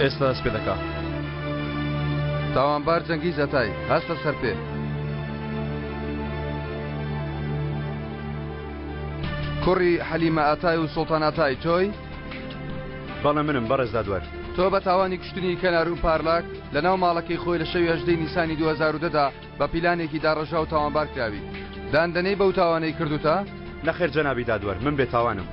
ئێستا دەست پێ دەکا. تاوانبار جەنگیز ئەتای، هەستە سەر پێ. کوڕی حەلیمە ئاتای و سوڵتان ئاتای تۆی؟ بەڵێ منم بەڕێز دادوەر. تۆ بە تاوانی کوشتنی کەنارون پارلاک لە ناو ماڵەکەی خۆی لە شەوی هەژدەی نیسانی 2010 دا بە پیلانێکی داڕێژراو تاوانبار کراوی. دان دەنێی بەو تاوانەی کردوتە؟ نەخێر جەنابی دادوەر، من بێتاوانم.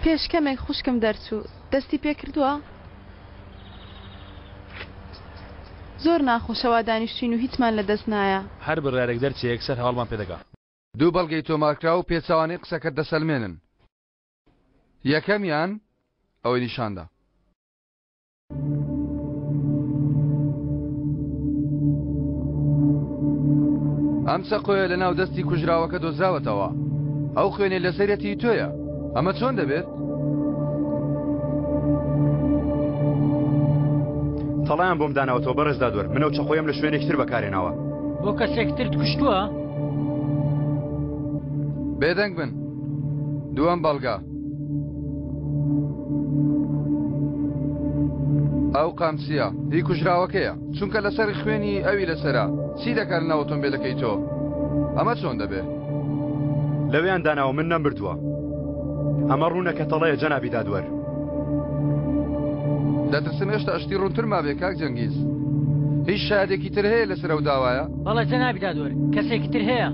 پێش کەمێک خوشکم دەرچوو دەستی پێکردووە؟ زۆر ناخۆشە وا دانیشتوین و هیچمان لە دەست نایە. هەر بڕیارێک دەرچێ یەکسەر هەواڵمان پێ دەگا. دوو بەڵگەی تۆمارکراو پێچەوانەی قسەکەت دەسەلمێنن. یەکەمیان ئەوەی نیشاندا. ئەم چەقۆیە لە ناو دەستی کوژراوەکە دۆزراوەتەوە. ئەو خوێنەی لەسەریەتی تۆیە. ئەمە چۆن دەبێت؟ تەڵەیان بۆم داناوەتەوە بەڕێز دادوەر، من ئەو چەقۆیەم لە شوێنێکی تر بەکارهێناوە. بۆ کەسێک ترت کوشتووە؟ بێدەنگ بن. دووەم بەڵگە. ئەو قامچییە هی کوژراوەکەیە، چونکە لەسەر خوێنی ئەوی لەسەرە. چی دەکات لەناو ئۆتۆمبێلەکەی تۆ؟ ئەمە چۆن دەبێ؟ لەوێیان داناوە من نەمبردووە. ئەمە ڕوونە کە تەڵەیە جەنابی دادوەر. دەترسم هێشتا شتی ڕوونتر مابێ کاک جەنگیز. هیچ شایەدێکی تر هەیە لەسەر ئەو داوایە؟ بەڵێ جەنابی دادوەر، کەسێکی تر هەیە.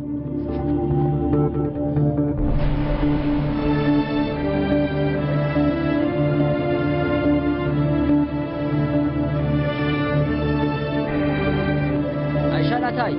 ئایشان ئاتای.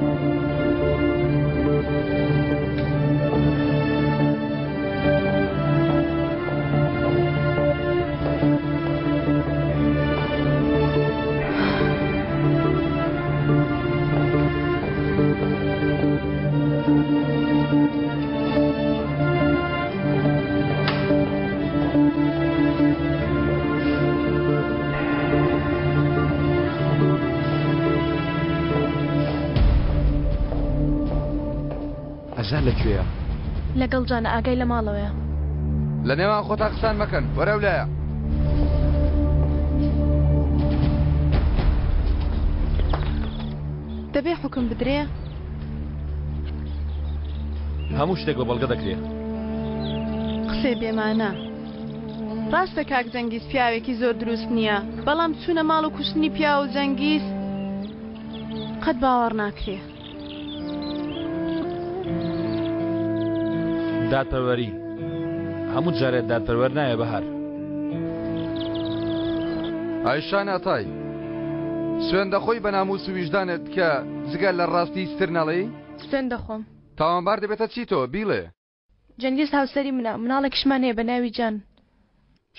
ئەزار لە کوێیە؟ لەگەڵ جانە ئاگای لە ماڵەوەیە. لە نێوان خۆتان قسان مەکەن وەرە ئەولایە. دەبێ حوکم بدرێ؟ هەموو شتێک بە بەڵگە دەکرێ. قسەی بێمانا. ڕاستە کاک جەنگیز پیاوێکی زۆر دروست نییە، بەڵام چوونە ماڵ و کوشتنی پیاو و جەنگیز قەت باوەڕ ناکرێ. دادپەروەری هەموو جارێ دادپەروەر نایە بەهار. ئایشان ئاتای، سوێند دەخۆی بە ناموس و ویژدانت کە جگە لە ڕاستی هیچتر نەڵێی؟ سوێند دەخۆم. تاوانبار دەبێتە چی تۆ؟ بیڵێ. جەنگیز هاوسەری منە، مناڵێکیشمان هەیە بە ناوی جان.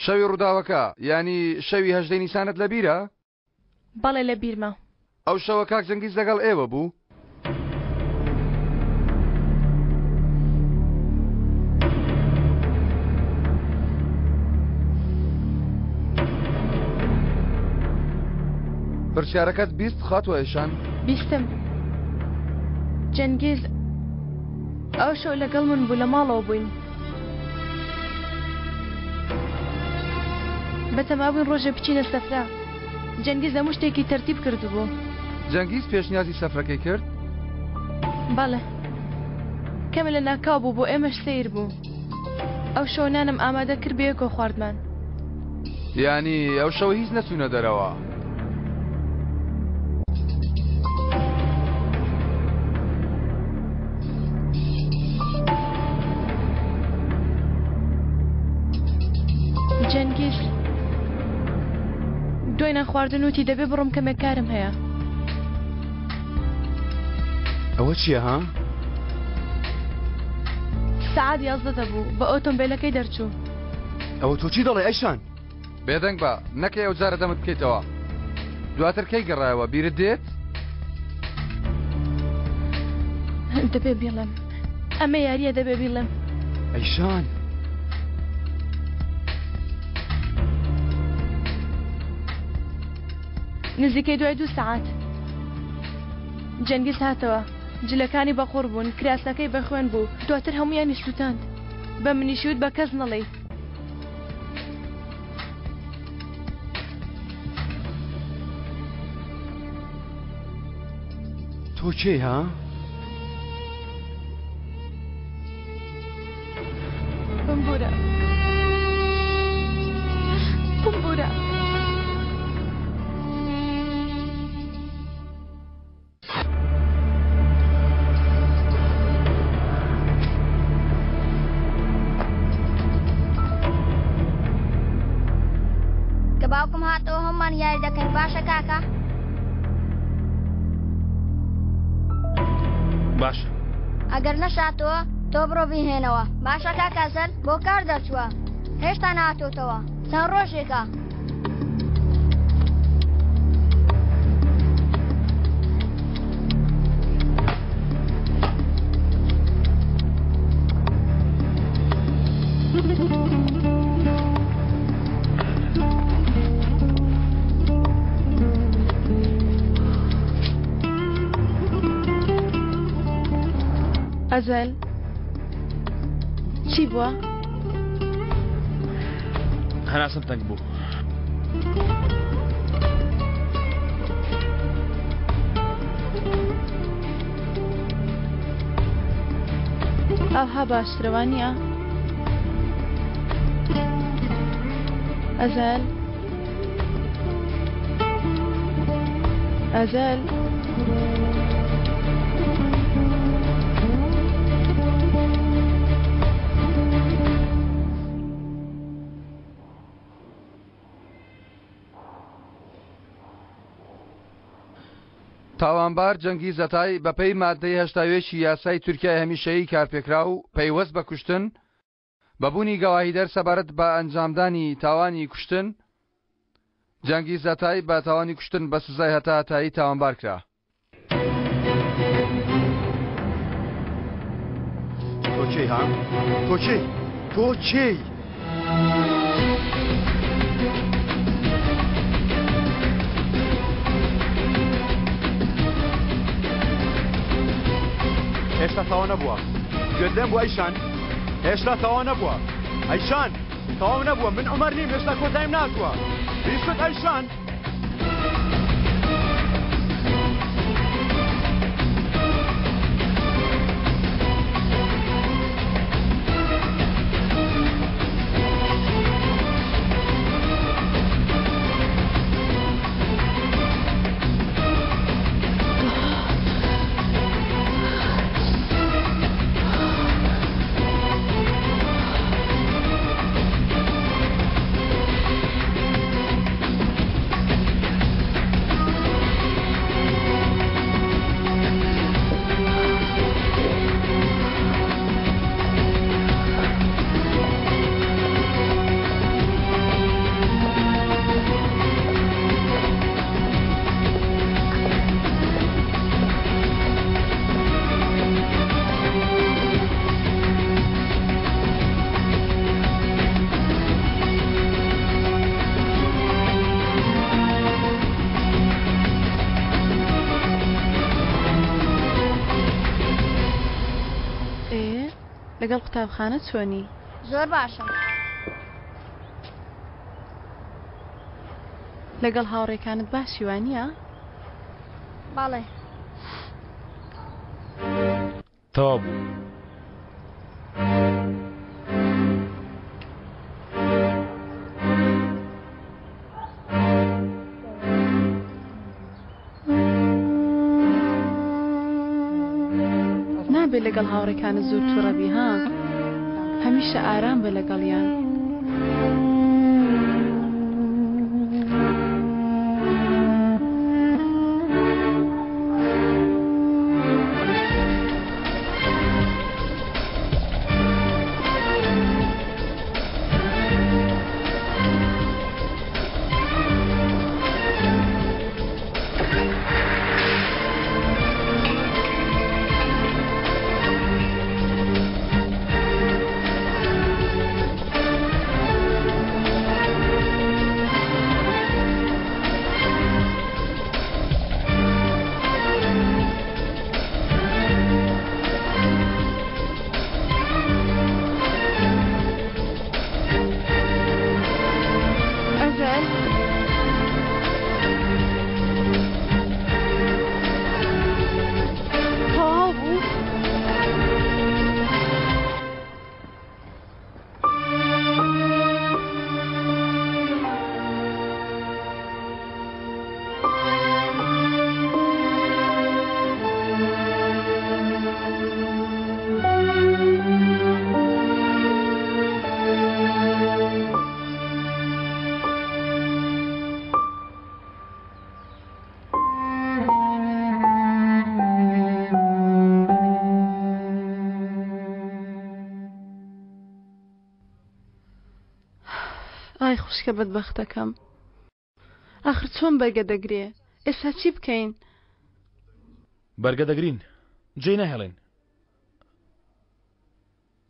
شەوی ڕووداوەکە، یانی شەوی هەژدەی نیسانت لەبیرە؟ بەڵێ لە بیرمە. ئەو شەوە کاک جەنگیز لەگەڵ ئێوە بوو؟ پرسیارەکەت 20 خاتوو ئەیشان؟ بیستم. جەنگیز ئەو شەو لەگەڵ من بوو لە ماڵەوە بووین. بەتەما بووین ڕۆژێ بچینە سەفرە. جەنگیز هەموو شتێکی تەرتیب کردبوو. جەنگیز پێشنیازی سەفرەکەی کرد؟ بەڵێ. کەمێ لە ناکاو بوو بۆ ئێمەش سەیر بوو. ئەو شەو نانم ئامادە کرد بەیەکەوە خواردمان. یانی ئەو شەوە هیچ نەچوونە دەرەوە؟ جەنگیز دوای نان خواردن وتی دەبێ بڕۆم کەمێک کارم هەیە. ئەوە چییە ها؟ سەعات 11 دەبوو بە ئۆتۆمبیلەکەی دەرچوو. ئەوە تۆ چی دەڵێ ئەیشان؟ بێدەنگ بە نەکەی ئەو جارە دەمت بکەیتەوە. دواتر کەی گەڕایەوە بیرت دێت؟ دەبێ بیڵێم ئەمە یاریە دەبێ بیڵێم. ئەیشان. نزیکەی دوای دوو سەعات جەنگیز هاتەوە. جلەکانی بە قوڕ بوون، کراسەکەی بە خوێن بوو، دواتر هەموویانی سووتاند. بە منیشی وت بە کەس نەڵێی. تۆ کێی ها؟ بمبورە بمبورە. کە باوکم هاتەوە هەموومان یاری دەکەین باشە کاکە؟ باشە. ئەگەر نەشاتەوە تۆ بڕۆ بیهێنەوە باشە کاکە ئەزەل بۆ کار دەرچووە هێشتا نەهاتۆتەوە چەند ڕۆژێکە. ئەزەل چی بووە؟ هەناسم تەنگ بوو. ئەوها باشترە وانییە؟ ئەزەل ئەزەل تاوانبار جەنگیز ئەتای بەپێی ماددەی 81 ی یاسای تورکیای هەمیشەیی کارپێکراو پەیوەست بە کوشتن، بە بوونی گەواهیدەر سەبارەت بە ئەنجامدانی تاوانی کوشتن، جەنگیز ئەتای بە تاوانی کوشتن بە سزای هەتاهەتایی تاوانبار کرا. تۆ کێی ها؟ تۆ کێی؟ تۆ کێی؟ هێشتا تەواو نەبووە. گوێت لێم بوو ئەیشان؟ هێشتا تەواو نەبووە. ئەیشان! تەواو نەبووە. من عومەر نیم، هێشتا کۆتاییم نەهاتووە. بیست ئەیشان! لەگەڵ قوتابخانە چۆنی؟ زۆر باشم. لەگەڵ هاوڕێکانت باشی وانییە؟ بەڵێ. تەواو بوو. نابێ لەگەڵ هاوڕێکانت زۆر توڕە بی ها هەمیشە ئارام بە لەگەڵیان. خوشکە بەدبەختەکەم. ئاخر چۆن بەرگە دەگرێ؟ ئێستا چی بکەین؟ بەرگە دەگرین، جێی ناهێڵین.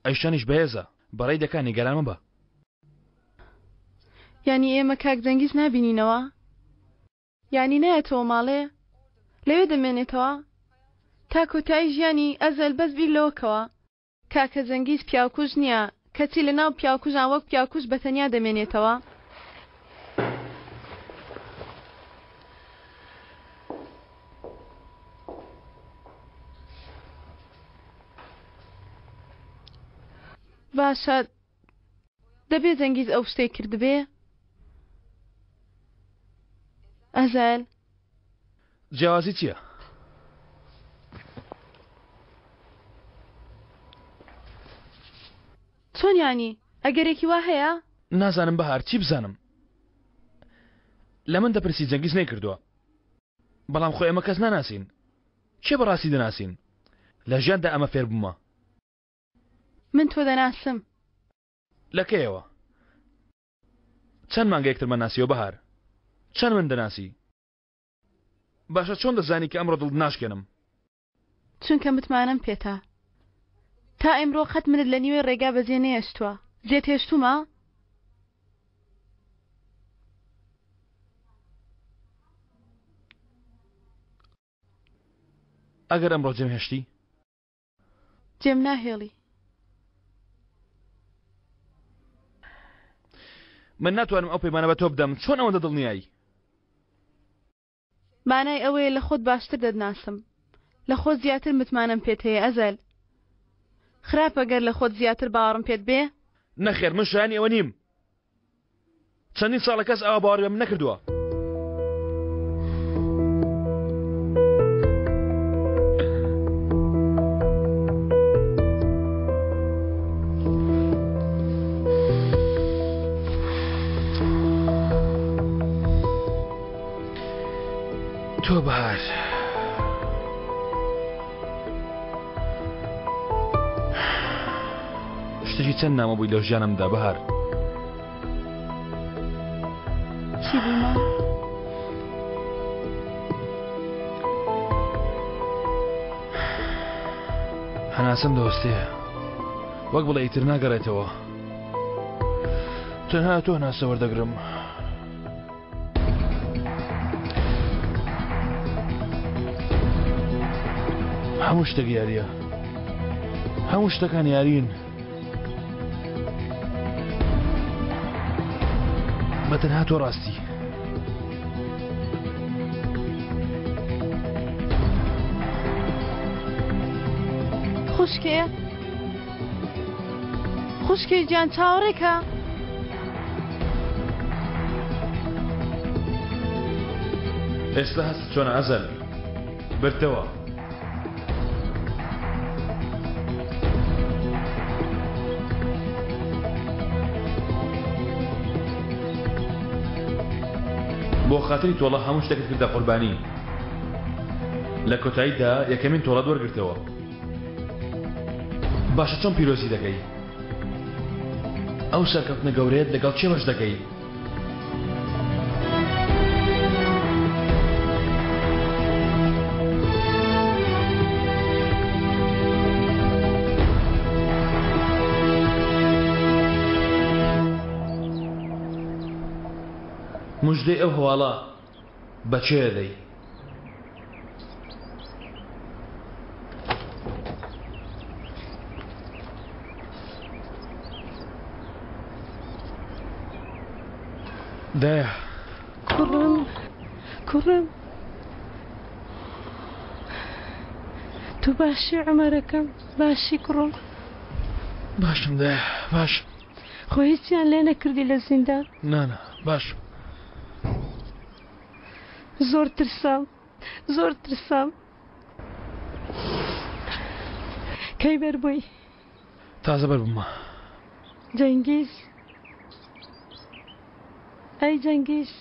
ئەیشانیش بەهێزە، بەڕێی دەکا نیگەران مەبە. یانی ئێمە کاک جەنگیز نابینینەوە؟ یانی نایەتەوە ماڵێ؟ لەوێ دەمێنێتەوە؟ تا کۆتایی ژیانی ئەزەل بەس بیر لەوە کەوە. کاکە جەنگیز پیاوکوژ نیە کەچی لە ناو پیاوکوژان وەک پیاوکوژ بە تەنیا دەمێنێتەوە. باشە دەبێ جەنگیز ئەو شتەی کردبێ؟ ئەزەل. جیاوازی چییە؟ چۆن یانی؟ ئەگەرێکی وا هەیە؟ نازانم بەهار چی بزانم لە من دەپرسی جەنگیز نەیکردووە بەڵام خۆ ئێمە کەس ناناسین کێ بەڕاستی دەناسین لە ژیاندا ئەمە فێر بوومە من تۆ دەناسم لە کەیەوە چەند مانگە یەکترمان ناسیوە بەهار چەند من دەناسی باشە چۆن دەزانی کە ئەمڕۆ دڵت ناشکێنم؟ چونکە متمانەم پێتە. تا ئیمڕۆ قەت منت لە نیوەی ڕێگا بەجێ نەیەشتووە. جێت هێشتوومە؟ ئەگەر ئەمڕۆ جێم هێشتی؟ جێم ناهێڵی. من ناتوانم ئەو پەیمانە بە تۆ بدەم چۆن ئەوەندە دڵنیای؟ مانای ئەوەیە لە خۆت باشتر دەتناسم لە خۆت زیاتر متمانەم پێت هەیە ئەزەل خراپە گەر لە خۆت زیاتر باوەڕم پێت بێ؟ نەخێر من شایانی ئەوە نیم چەندین ساڵە کەس ئاوا باوەڕی بە من نەکردووە. تۆ بەهار. شتێکی چەند نامە بووی لەو ژیانمدا بەهار. چی بوومە؟ هەناسەم دەوەستێ وەک بڵێ ئیتر ناگەڕێتەوە تەنها تۆ هەناسە وەردەگرم. هەموو شتێک یاریە هەموو شتەکان یارین بە تەنها تۆ ڕاستی خوشکێ خوشکێ گیان چاوەڕێکە. ئێستا هەست چۆنە ئەزەل بردتەوە. بۆ خاتری تۆڵە هەموو شتێکت کردە قوربانی لە کۆتاییدا یەکەمین تۆڵەت وەرگرتەوە باشە چۆن پیرۆزی دەکەی؟ ئەو سەرکەوتنە گەورەیەت لەگەڵ کێ بەش دەکەی؟ مژدەی ئەو هەواڵە بە کێ دەدەی؟ دایە. کوڕم کوڕم تۆ باشی عومەرەکەم باشی کوڕم. باشم دایە باشم. خۆ هیچیان لێ نەکردی لە زیندان؟ نانا باشم. زۆر ترسام زۆر ترسام کەی بەربووی؟ تازە بەربوومە. جەنگیز ئەی جەنگیز.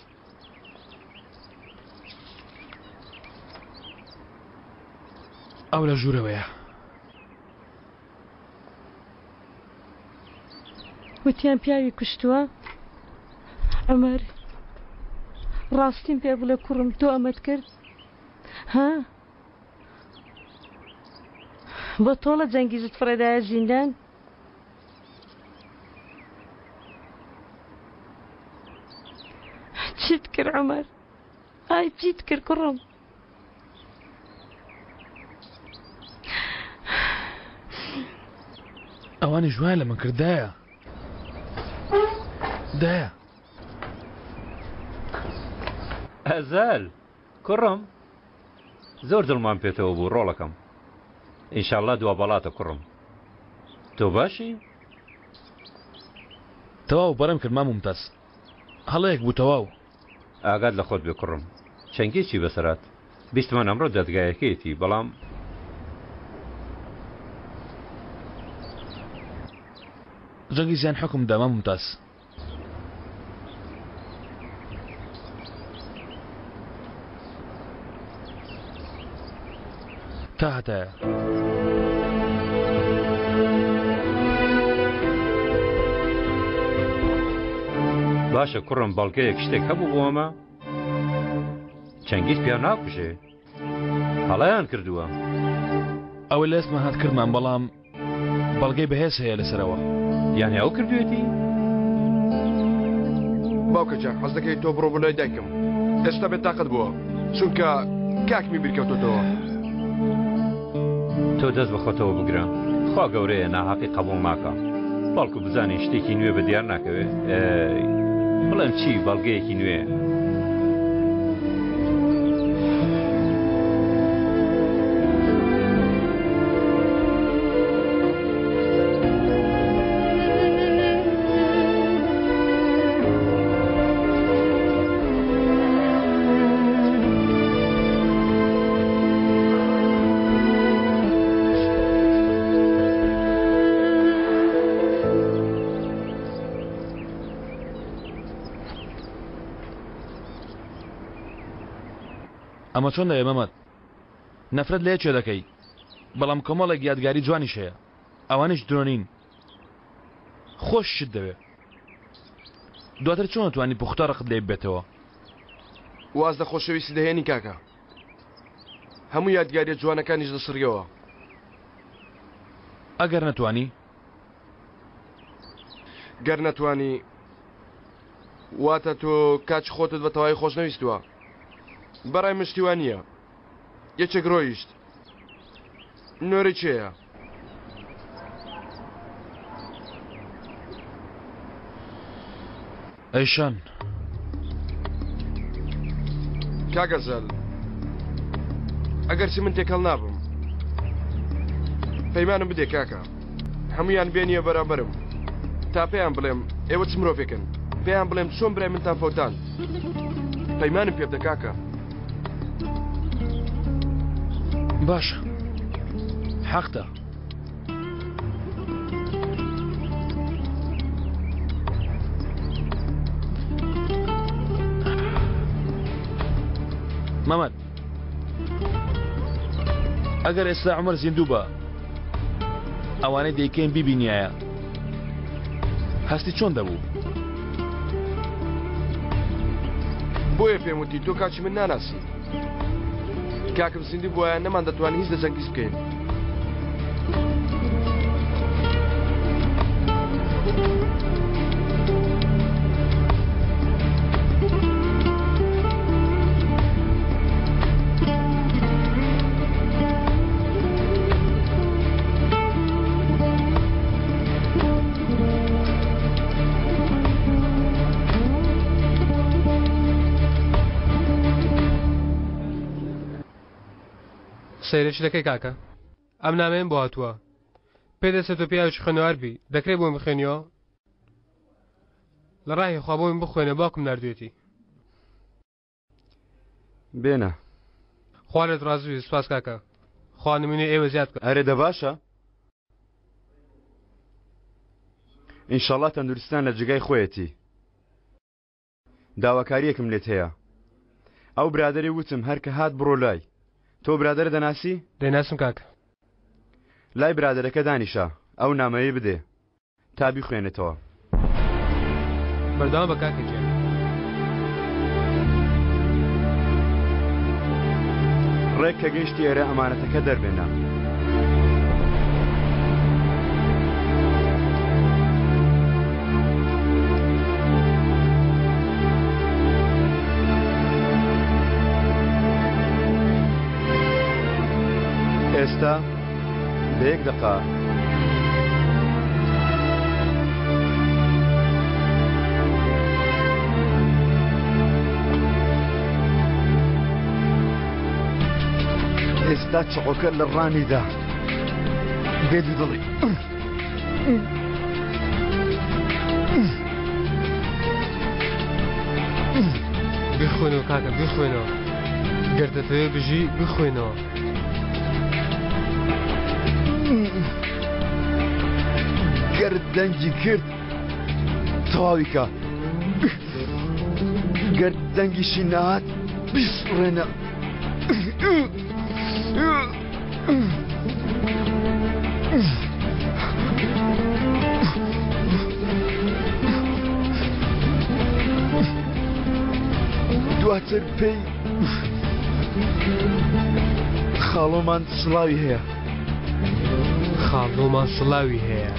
ئەو لە ژوورەوەیە. وتیان پیاوی کوشتووە؟ عومەر ڕاستیم پێ بڵێ کوڕم تۆ ئەمەت کرد ها؟ بۆ تۆڵە جەنگیزت فڕێدایە زیندان؟ چیت کرد عومەر؟ ئای چیت کرد کوڕم؟ ئەوانیش وایان لە من کرد دایە دایە. ئەزەل کوڕم زۆر دڵمان پێتەوە بوو ڕۆڵەکەم ئینشاڵڵا دوا بەڵاتە کوڕم تۆ باشی؟ تەواو بەڕێم کرد مام مومتاز هەڵەیەک بوو تەواو. ئاگات لە خۆت بێ کوڕم چەنگیز چی بەسەر هات بیستمان ئەمڕۆ دادگایەکەیەتی بەڵام. جەنگیزیان حوکم دا مام مومتاز. تا هەتایە. باشە کوڕم بەڵگەیەک شتێک هەبوو بۆ ئەمە؟ چەنگیز پیاو ناکوژێ هەڵەیان کردووە. ئەوەی لە دەستمان هات کردمان بەڵام بەڵگەی بەهێز هەیە لەسەرەوە. یانی ئەو کردوێتی؟ باوکە گیان حەز دەکەی تۆ بڕۆ بۆ لای دایکم ئێستا بێ تاقەت بووە چونکە کاکمی بیرکەوتۆتەوە. تۆ دەست بە خۆتەوە بگرە خوا گەورەیە ناهەقی قبوڵ ناکا بەڵکو بزانین شتێکی نوێ بە دیار ناکەوێ ئەی بڵێم چی بەڵگەیەکی نوێ. ئەمە چۆن دەبێ مەمەد؟ نەفرەت لە یەکێ دەکەی بەڵام کۆمەڵێک یادگاری جوانیش هەیە ئەوانیش درۆ نین خۆشیشت دەوێ دواتر چۆن ئەتوانی پوختە ڕقت لێ ببێتەوە؟ واز لە خۆشەویستی دەهێنی کاکە هەموو یادگاریە جوانەکانیش دەسڕیەوە. ئەگەر نەتوانی؟ گەر نەتوانی واتە تۆ کاچ خۆتت بە تەواوی خۆش نەویستووە بەڕای من شتی وا نییە یەکێک ڕۆیشت نۆرەی کێیە؟ ئەیشان. کاک ئەزەل ئەگەرچی من تێکەڵ نابم پەیمانم بدێ کاکە هەمویان بێنیە بەرامبەرم تا پێیان بڵێم ئێوە چ مرۆڤێکن پێیان بڵێم چۆن برای منتان فەوتان پەیمانم پێ بدە کاکە باشە حەقتە. مەمەد ئەگەر ئێستا عمر زیندوو بە ئەوانەی دەیکەین بیبینایە هەستی چۆن دەبوو؟ بۆیە پێم وتی تۆ کاکی من ناناسی کاکم زیندوو بوایە نەمان دەتوانی هیچ لە جەنگیز بکەین. سەیرە چ دەکەی کاکە؟ ئەم نامەیەم بۆ هاتووە. پێدەچێت تۆ پیاوێکی خوێنەوار بی، دەکرێ بۆم بخوێنیەوە؟ لە ڕاهی خوا بۆم بخوێنە باوکم ناردوێتی. بێنە. خوا لێت ڕازی بێ سوپاس کاکە. خوا نمونەی ئێوە زیاد بکا. ئەرێ دە باشە ئینشەڵا تەندروستیتان لە جێگای خۆیەتی داواکاریەکم لێت هەیە ئەو برادەری وتم هەر کە هات بڕۆ لای تۆ برادەرە دەناسی؟ دەیناسم کاکە. لای برادەرەکە دانیشە ئەو نامەیەی بدێ تا بیخوێنێتەوە. بەردەوام بە کاکە گیان. ڕێک کە گەیشتی ئێرە ئەمانەتەکە دەربێنە. ئێستا بە یەک دەقە ئێستا چەقۆکە لە ڕانیدا بێ دوودڵی. بخوێنەوە کاکە بخوێنەوە گەر دەتەوێ بژی بخوێنەوە. گەر دەنگی کرد تەواوی کە گەر دەنگیشی نەهات بیسڕێنە. دواتر پێی خاڵۆمان سڵاوی هەیە. خاڵۆمان سڵاوی هەیە.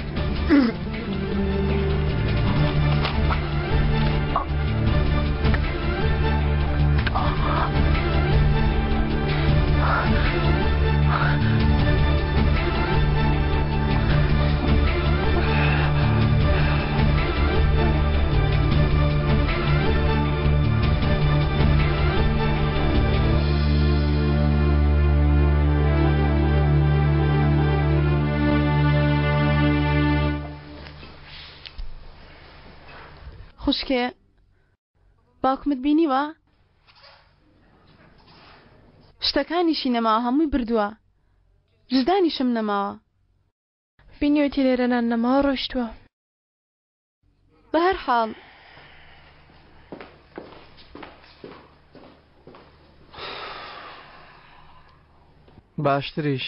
خوشکێ باوکمت بینیوە؟ شتەکانیشی نەماوە هەمووی بردووە جزدانیشم نەماوە. بینیوێتی لێرە نان نەماوە ڕۆیشتووە. بەهەرحاڵ. باشتریش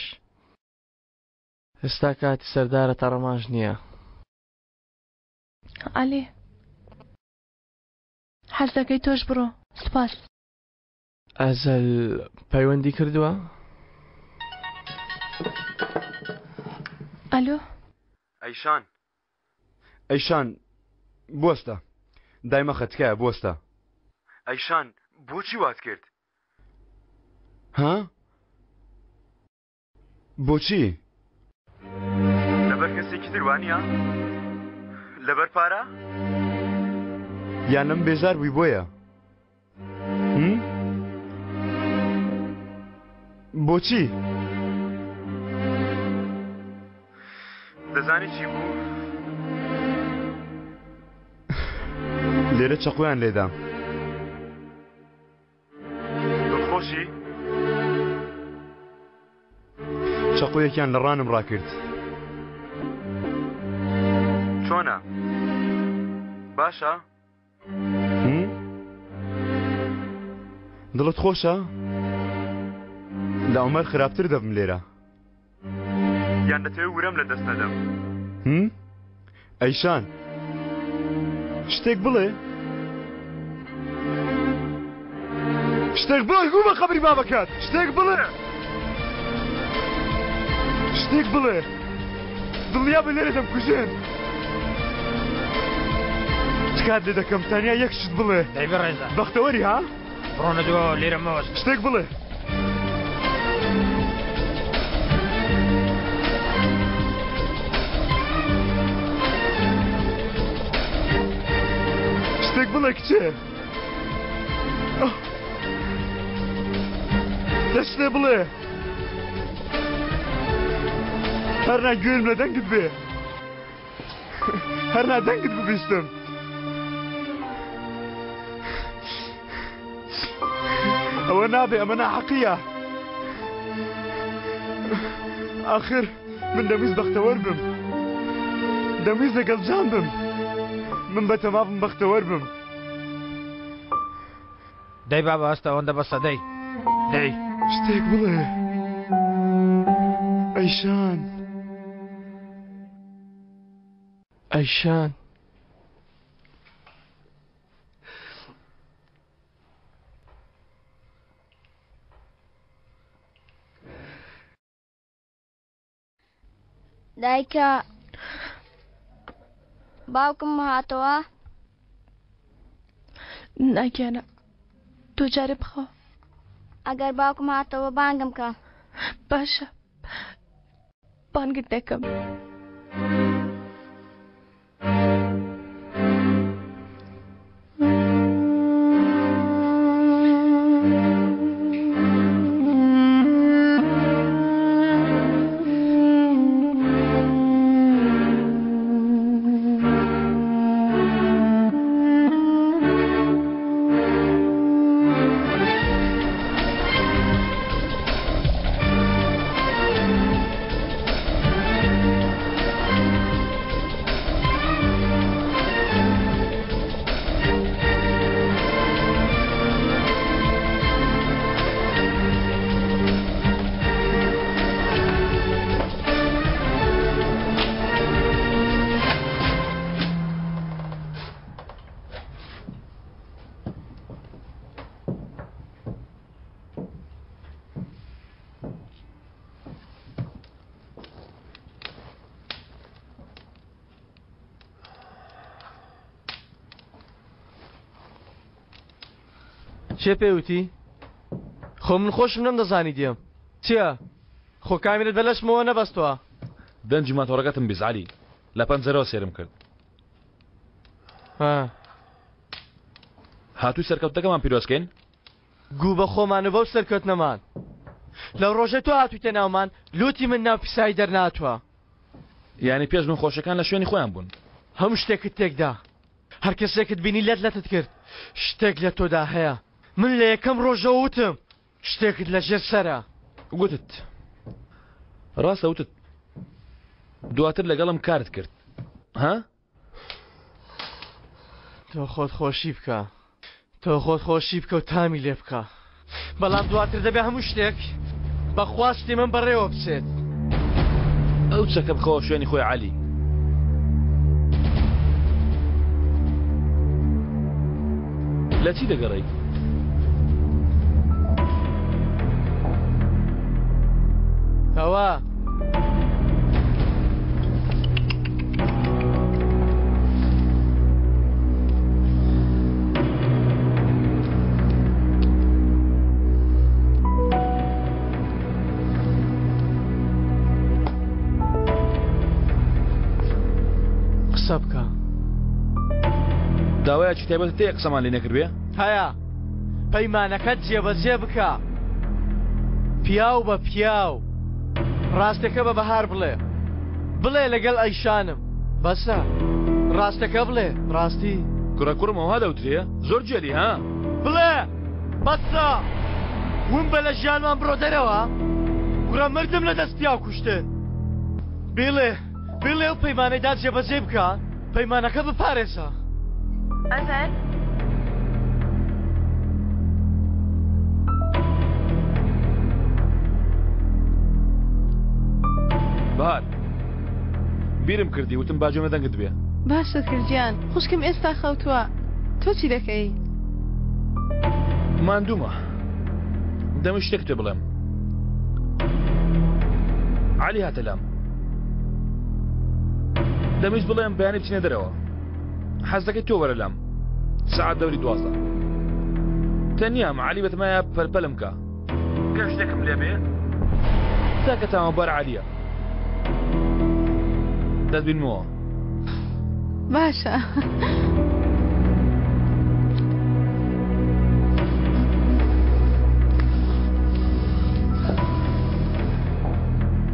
ئێستا کاتی سەردارە تەڕەماش نییە. عەلی حەز دەکەی تۆش بڕۆ سوپاس. ئەزەل پەیوەندی کردووە؟ ئەلۆ. ئەیشان ئەیشان بوەستە دایمەخە تکایە بوەستە. ئەیشان بۆچی وات کرد ها؟ بۆچی؟ لەبەر کەسێکی تر وانییە؟ لەبەر پارە؟ یان لەم بێزار بووی بۆیە؟ بۆچی؟ دەزانی چی بوو؟ لێرە چەقۆیان لێدام. دڵخۆشی؟ چەقۆیەکیان لە ڕانم ڕاکرد. چۆنە؟ باشە؟ دڵت خۆشە؟ لە عومەر خراپتر دەبم لێرە. یان دەتەوێت ورەم لە دەست نەدەم؟ ئەیشان شتێک بڵێ شتێک بڵێ گوو بە قەبری بابەکەت شتێک بڵێ شتێک بڵێ دڵنیا بە لێرە دەمکوژێن تکات لێ دەکەم تەنیا یەک شت بڵێ دەی بەڕێزە بەختەوەری ها بڕۆنە دواوە لێرە مەوەستن شتێک بڵێ شتێک بڵێ کچێ دە شتێ بڵێ هەرنا گوێم لە دەنگت بێ هەرنا دەنگت ببیستم ئەوە نابێ ئەمە ناحەقیە ئاخر من دەمویست بەختەوەر بم دەمویست لەگەڵ جان بم من بەتەما بم بەختەوەر بم دەی بابە هەستە ئەوەندە بەسە دەی دەی. شتێک بڵێ ئەیشان. ئەیشان. دایکە باوکم هاتەوە؟ نا گیانە تۆ جارێ بخەوە. ئەگەر باوکم هاتەوە بانگم کە. باشە بانگت دەکەم. چێ پێ وتی؟ خۆ من خۆشم نەمدەزانی دێم. چییە؟ خۆ کامیرەت بە لەشمەوە نەبەستووە؟ دەنگی ماتۆڕەکەتم بیست عەلی. لە پەنجەرەوە سەیرم کرد. ها. هاتووی سەرکەوتنەکەمان پیرۆز کەین؟ گوو بە خۆمان و بەو سەرکەوتنەمان. لەو ڕۆژەی تۆ هاتوویتە ناومان لووتی من ناو پیسایی دەرنەهاتووە. یانی پێش من خۆشیەکان لە شوێنی خۆیان بوون. هەموو شتێکت تێکدا. هەر کەسێکت بینی لەت لەتت کرد. شتێک لە تۆدا هەیە. من لە یەکەم ڕۆژەوە وتم شتێکت لە ژێر سەرە. گوتت. ڕاستە وتت. دواتر لەگەڵم کارت کرد. ها؟ تۆ خۆت خۆشی بکە. تۆ خۆت خۆشی بکە و تامی لێ بکە. بەڵام دواتر دەبێ هەموو شتێک بە خواستی من بەڕێوە بچێت. ئەو چەکە بخەوە شوێنی خۆی عەلی. لە چی دەگەڕێی؟ ئەوە. قسە بکە. داوایەکی تایبەتت هەیە قسەمان لێ نەکردبێ؟ هەیە. پەیمانەکەت جێبەجێ بکە. پیاو بە پیاو. ڕاستەکە بە بەهار بڵێ. بڵێ لەگەڵ ئەیشانم. بەسە. ڕاستەکە بڵێ. ڕاستی. کوڕە کوڕم ئەوها دەوترێ؟ زۆر گێلی ها؟ بڵێ! بەسە! ون بە لە ژیانمان بڕۆ دەرەوە. کوڕە مردم لە دەست پیاو کوشتن. بیڵێ، بیڵێ ئەو پەیمانەی دا جێبەجێ بکە. پەیمانەکە بپارێزە. ئەزەل. بەهار. بیرم کردی وتم با گوێم لە دەنگت بێ. باشت کرد گیان. خوشکم ئێستا خەوتووە. تۆ چی دەکەی؟ ماندوومە. دەمویست شتێکت پێ بڵێم. عەلی هاتە لام. دەمویست بڵێم بەیانی بچینە دەرەوە. حەز دەکەی تۆ وەرە لام. سەعات دەوری 12. تەنیام عەلی بەتەمایە پەلپەلم کە. گەر شتێکم لێ بێ تاکە تاوانبار عەلیە. دەتبینمەوە. باشە.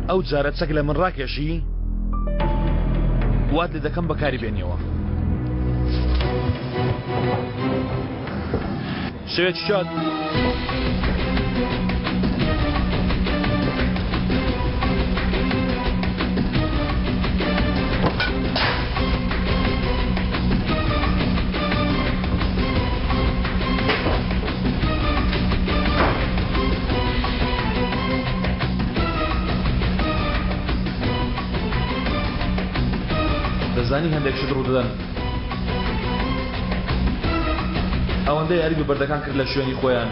ئەو جارە چەک لە من ڕاکێشی وات لێ دەکەم بەکاری بێنیەوە. شەوێکی شاد. دەزانی هەندێک شت ڕوودەدەن ئەوەندە یاری بە بەردەکان کرد لە شوێنی خۆیان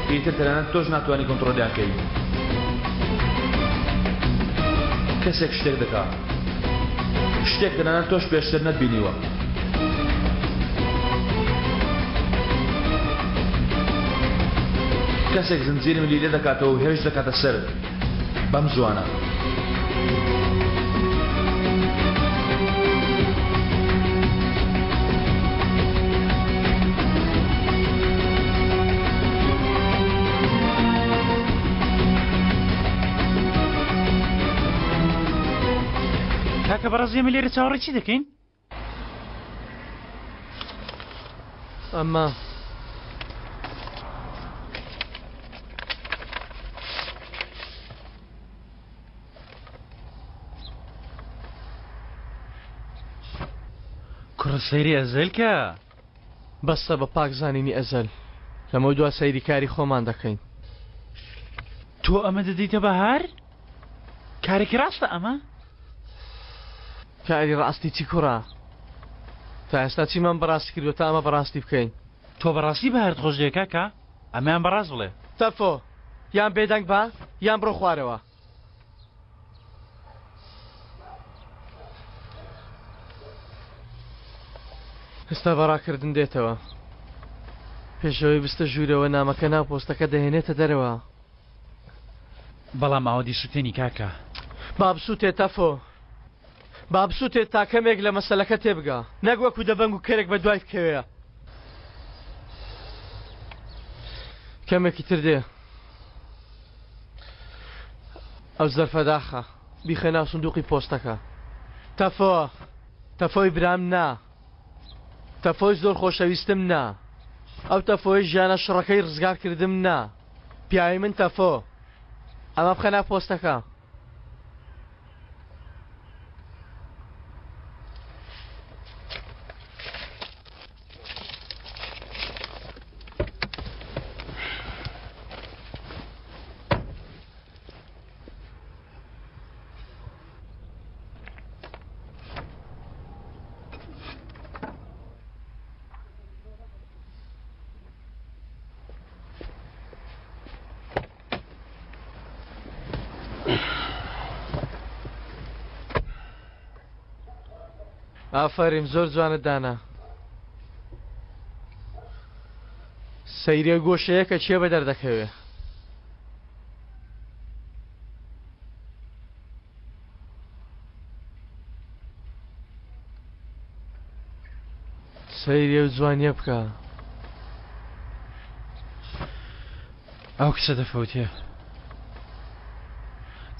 ئیتر تەنانەت تۆش ناتوانانی کۆنتڕۆلیان کەی. کەسێک شتێک دەکا. شتێک تەنانەت تۆش پێشتر نەتبینیوە. کەسێک زنجیری ملی لێ دەکاتەوە و هێرش دەکاتە سەرت. بەم زووانە. کاکە بەڕێز ئێمە لێرە چاوەڕێی چی دەکەین؟ ئەمە کوڕە سەیری ئەزەل کە. بەسە بە پاک زانینی ئەزەل لەمەودوا سەیری کاری خۆمان دەکەین. تۆ ئەمە دەدەیتە بەهار؟ کارێکی ڕاستە ئەمە؟ کاری ڕاستی چی کوڕە؟ تا ئێستا چیمان بەڕاستی کردوە تا ئەمە بەڕاستی بکەین؟ تۆ بەڕاستی بەهارت خۆش دەوێ کاکە؟ ئەمەیان بەڕاست بڵێ. تەفۆ یان بێدەنگ بە یان بڕۆ خوارەوە. ئێستا بە ڕاکردن دێتەوە. پێشەوەی بستە ژوورەوە نامەکە ناو پۆستەکە دەهێنێتە دەرەوە. بەڵام ئاوە دیسوتێنی کاکە. با بسوتێ تەفۆ. با بسوتێت تا کەمێک لە مەسەلەکە تێبگا نەک وەکو دەبەنگ و کەرێک بە دوای بکەوێ. کەمێکی تر دێ. ئەو زەرفە داخە بیخە ناو سندوقی پۆستەکە. تەفۆ تەفۆی برام نا. تەفۆی زۆر خۆشەویستم نا. ئەو تەفۆی ژیانە شڕەکەی ڕزگار کردم نا. پیاوی من تەفۆ. ئەمە بخە ناو پۆستەکە. ئافەرین زۆر جوانت دانا. سەیرە گۆشەیە کە کێ بەدەر دەکەوێ. سەیری ئەو جوانیە بکە. ئەو کچە دەفەوتێ.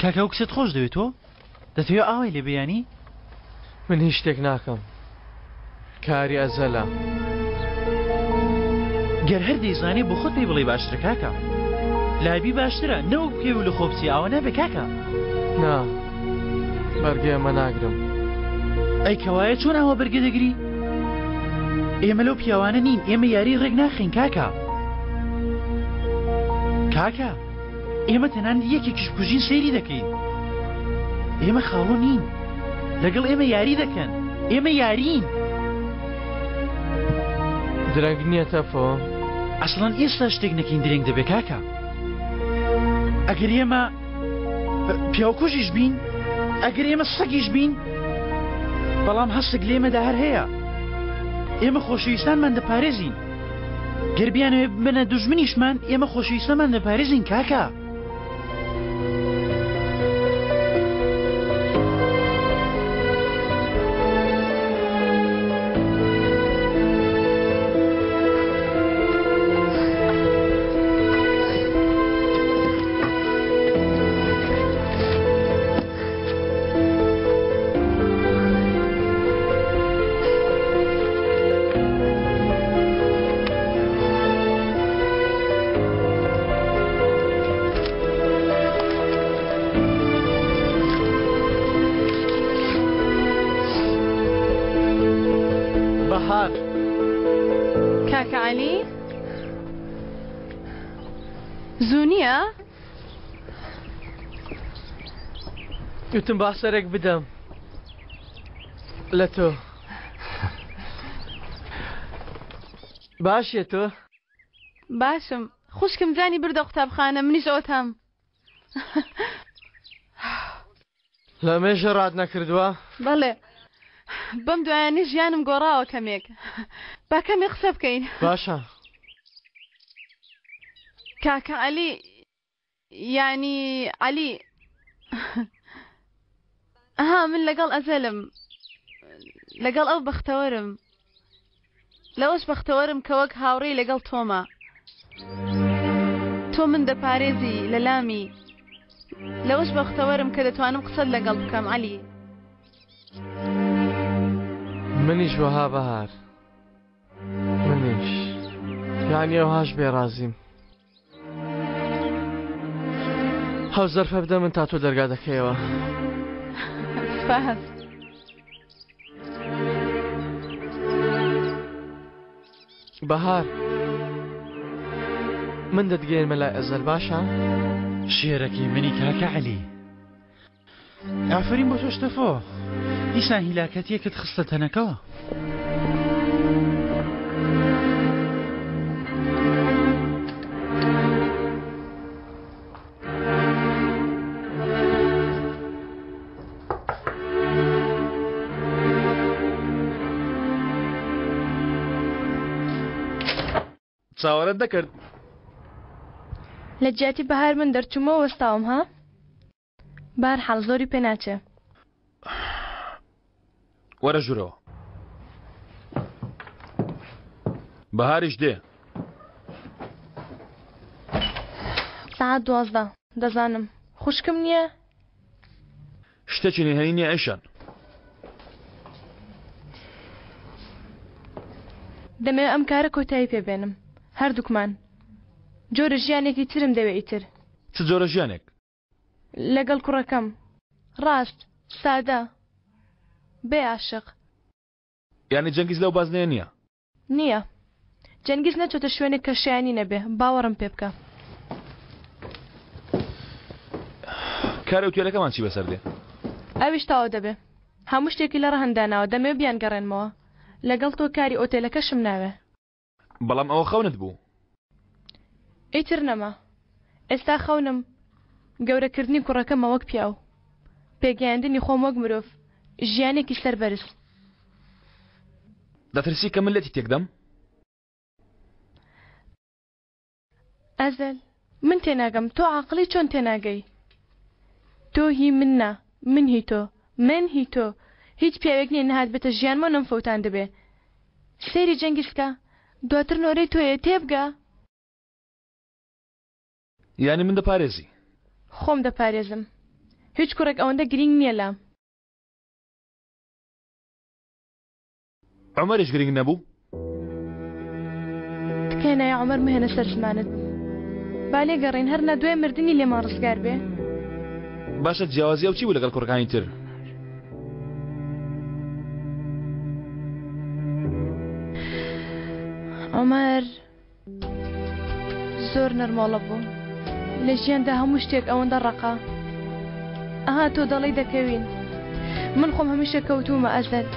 کاکە ئەو کچەت خۆش دەوێت تۆ؟ دەتەوێ ئاوای لێ بێ یانی؟ من هیچ شتێک ناکەم کاری ئەزەلە. گەر هەر دەیزانێ بۆ خۆت پێی بڵێی باشترە کاکە. لابی باشترە نەوەک بکەوی و لە خۆ بچی ئاوا نابێ کاکە. نا بەرگەی ئەمە ناگرم. ئەی کەوایە چۆن ئاوا بەرگە دەگری؟ ئێمە لەو پیاوانە نین ئێمە یاری ڕێک ناخەین کاکە. کاکە ئێمە تەنانەت یەکێکیش بکوژین سەیری دەکەین. ئێمە خاڵۆ نین. لەگەڵ ئێمە یاری دەکەن. ئێمە یارین. درەنگ نییە تەفۆ؟ ئەسڵەن ئێستا شتێک نەکەین درەنگ دەبێ کاکە. ئەگەر ئێمە پیاوکوژیش بین، ئەگەر ئێمە سەگیش بین، بەڵام هەستێک لە ئێمەدا هەر هەیە. ئێمە خۆشەویستانمان دەپارێزین. گەر بیانەوێ ببنە دوژمنیشمان، ئێمە خۆشەویستانمان دەپارێزین کاکە. بەهار. کاکە عەلی زوو نییە؟ وتم با سەرێک بدەم لە تۆ. باشێ تۆ؟ باشم خوشکم جانی بردە قوتابخانە منیش ئەوەتام. لە مێژە ڕات نەکردووە؟ بەڵێ بەم دوایانە ژیانم گۆڕاوە کەمێک. با کەمێک قسە بکەین. باشە. کاکە عەلی یانی عەلی ئەها من لەگەڵ ئەزەلم لەگەڵ ئەو بەختەوەرم لەوەش بەختەوەرم کە وەک هاوڕێی لەگەڵ تۆمە. تۆ من دەپارێزی لە لامی. لەوەش بەختەوەرم کە دەتوانم قسەت لەگەڵ بکەم عەلی. منیش وەها بەهار. منیش. یانی ئەوهاش بێ ڕازیم. ئەو زەرفە بدە من تا تۆ دەرگا دەکەیەوە. سپاس. بەهار من دەتگەیەنمە لای ئەزەل باشە؟ شێرەکەی منی کاکە عەلی. ئافەرین بۆ تۆش تەفۆ دیسان هیلاکەتیەکت خستە تەنەکەوە. چاوەڕێت دەکرد. لە جیاتی بەهار من دەرچوومەوە وەستاوم ها؟ بەهەرحاڵ زۆری پێ ناچێ. وەرە ژوورەوە. بەهاریش دێ. سەعات 12 دەزانم. خوشکم نییە؟ شتێکی نهێنی نییە ئەیشان. دەمەوێ ئەم کارە کۆتایی پێ بێنم. هەردووکمان. جۆرە ژیانێکی ترم دەوێ ئیتر. چ جۆرە ژیانێک؟ لەگەڵ کوڕەکەم. ڕاست، سادە. بێ عاشق. یانی جەنگیز لەو بازنەیە نییە؟ نییە. جەنگیز نەچۆتە شوێنێک کە شایەنی نەبێ، باوەڕم پێ بکە. کاری ئوتێلەکەمان چی بەسەر دێ؟ ئەویش تەواو دەبێ. هەموو شتێکی لە ڕەهن داناوە، دەمەوێ بیانگەڕێنمەوە. لەگەڵ تۆ کاری ئۆتێلەکەشم ناوێ. بەڵام ئەوە خەونت بوو. ئیتر نەما. ئێستا خەونم گەورەکردنی کوڕەکەمە وەک پیاو. پێگەیاندنی خۆم وەک مرۆڤ. ژیانێکی سەربەرز. دەترسی کە من لێتی تێکدەم؟ ئەزەل، من تێناگەم تۆ عاقڵی چۆن تێناگەی؟ تۆ هی من نا، من هی تۆ، من هی تۆ، هیچ پیاوێک نییە نەهاتبێتە ژیانمەوە نەمفەوتاندبێ. سەیری جەنگیز بکە، دواتر نۆرەی تۆیە، تێبگە! یانی من دەپارێزی؟ خۆم دەپارێزم. هیچ کوڕێک ئەوەندە گرینگ نییە لام. عومەریش گرنگ نەبوو؟ تکایە ناوی عومەر مەهێنە سەر زمانت. با لێگەڕێین هەر نا دوای مردنی لێمان ڕزگار بێ. باشە جیاوازی ئەو چی بوو لەگەڵ کوڕەکانی تر؟ عومەر زۆر نەرمۆڵە بوو لە ژیاندا هەموو شتێک ئەوەندە ڕەقە ئەها تۆ دەڵێی دەکەوین من خۆم هەمیشە کەوتوومە ئەزەل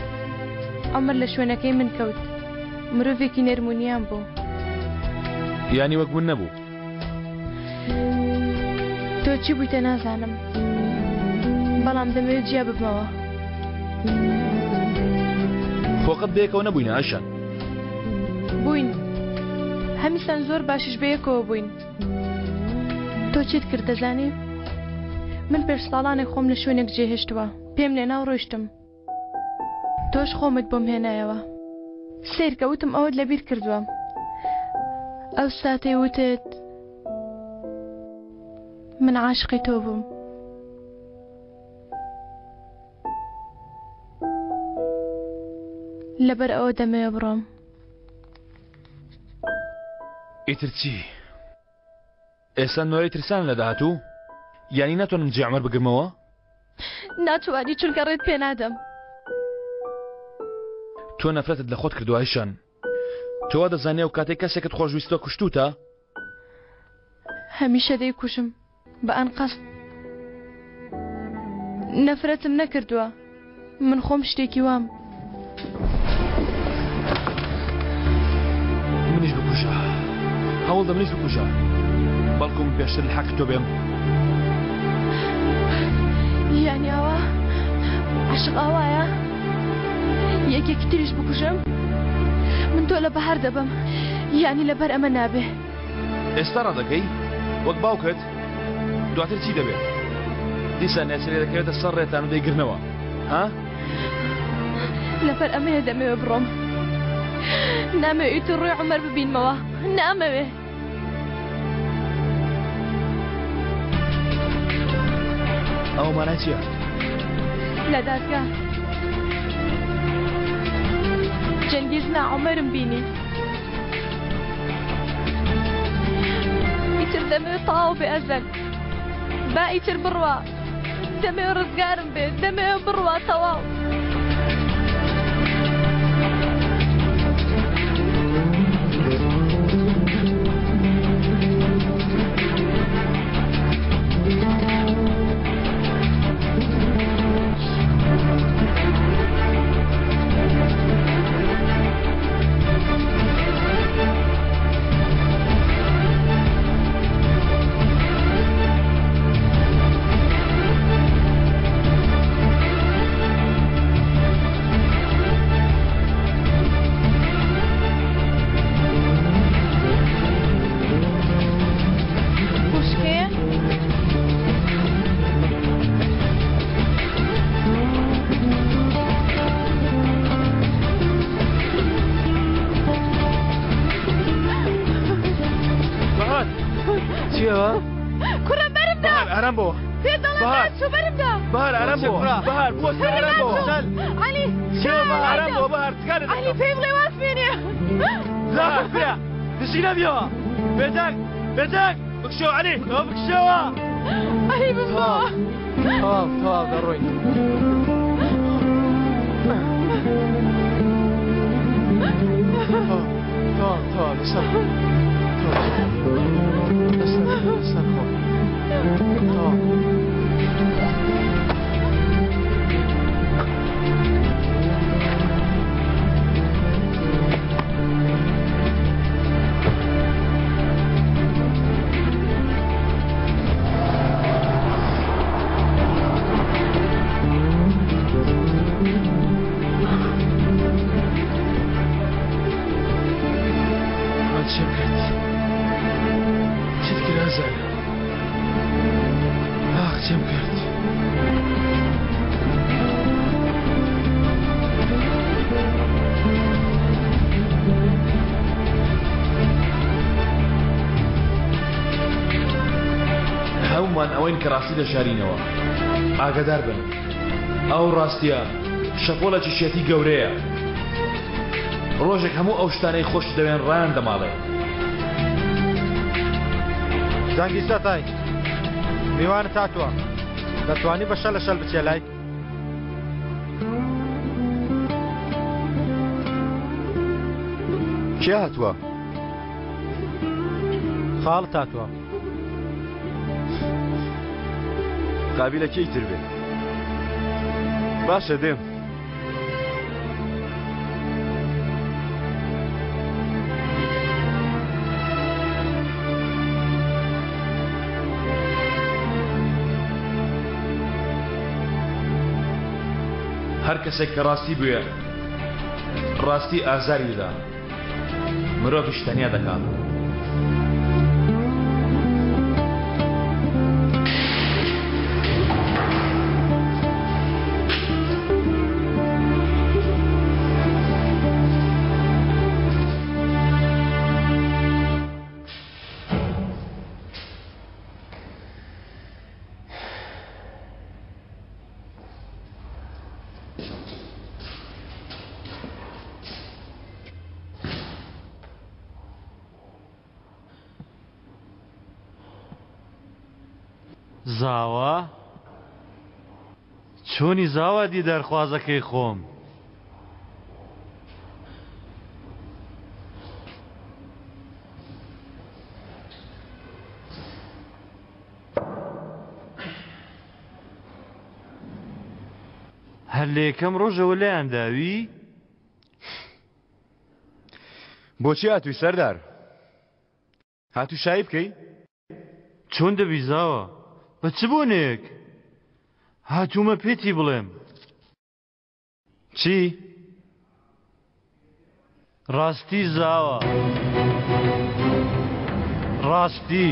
عومەر لە شوێنەکەی من کەوت مرۆڤێکی نەرمونیان بوو یانی وەک من نەبوو تۆ چی بوویتە نازانم بەڵام دەمەوێت جیا ببمەوە خۆ قەت بەیەکەوە نەبووینە ئایشان بووین هەمیسان زۆر باشیش بەیەکەوە بووین تۆ چیت کرد دەزانی من پێش ساڵانێک خۆم لە شوێنێک جێهێشتووە پێم لێنا و ڕۆیشتم تۆش خۆمت بۆم هێنایەوە سەیرکە وتم ئەوەت لەبیر کردووە ئەو ساتەی وتت من عاشقی تۆ بووم لەبەر ئەوە دەمەوێ بڕۆم. ئیتر چی؟ ئێستا نۆرەی ترسانە لە داهاتوو؟ یانی ناتوانم جێی عومەر بگرمەوە؟ ناتوانی چونکە ڕێت پێ نادەم. تۆ نەفرەتت لە خۆت کردووە ئایشان. تۆ وا دەزانی ئەو کاتەی کەسێکت خۆشویستووە کوشتووتە؟ هەمیشە دەیکوژم بە ئەنقەست. نەفرەتم نەکردووە من خۆم شتێکی وام. منیش بکوژە هەوڵدە منیش بکوژە بەڵکو من پێشتر لە حەقی تۆ بێم. یانی ئەوە. عەشق ئاوایە؟ یەکێکی تریش بکوژم؟ من تۆ لە بەهار دەبەم یانی لەبەر ئەمە نابێ. ئێستا ڕادەکەی؟ وەک باوکت؟ دواتر چی دەبێت؟ دیسان نێچیرێ دەکەوێتە سەر ڕێتان و دەیگرنەوە ها؟ لەبەر ئەمەیە دەمەوێ بڕۆم. نامەوێ ئیتر ڕووی عومەر ببینمەوە. نامەوێ. ئەوە مانای چییە؟ لە دادگا جەنگیز نا عومەرم بینی. ئیتر دەمەوێت تەواو بێ ئەزەل. با ئیتر بڕوا. دەمەوێ ڕزگارم بێ. دەمەوێ بڕوا تەواو. خوشکێ بەهار چیەوە؟ کوڕە بەرم دا بەهار ئارام بۆ پێ دەڵێم بەهار. چوو بەرم دا بەهار ئارام بۆ بەهار بوەستە ئارام بۆ عەلی چیەوە بەهار ئارام بۆ بەهار تکا لێ عەلی پێی بڵێ واز بێنێ زاهر برا دژی نەبیەوە بێدەنگ بێدەنگ بکشەوە عەلی تۆ بکشەوە عەلی بمەوە تەواو تەواو دەڕۆین. تەواو تەواو لەسەر خۆ. لەسەر لەسەر خۆ. تەواو. من چیم کرد چیت کرد ئازار ئاخ چیم کرد هەموومان ئەوەین کە ڕاستی دەشارینەوە ئاگادار بن ئەو ڕاستیە شەپۆلێکی شێتی گەورەیە ڕۆژێک هەموو ئەو شتانەی خۆشت دەوێن ڕایان دەماڵێ. جەنگیز چەتای میوانت هاتووە دەتوانی بە شەلە شەل بچیە لای؟ کێ هاتووە؟ خاڵت هاتووە. قابیلە کێی تر بێ؟ باشە دێم. هەر کەسێک کە ڕاستی بوێ ڕاستی ئازاری دەدا مرۆڤیش تەنیا دەکات. زاوا؟ چۆنی زاوا دیدارخوازەکەی خۆم؟ هەر لە یەکەم ڕۆژەوە لێیان داوی؟ بۆچی هاتووی سەردار؟ هاتووی شایی بکەی؟ چۆن دەبی زاوا؟ بە چ بۆنەیەک؟ هاتوومە پێتی بڵێم. چی؟ ڕاستی زاوە. ڕاستی.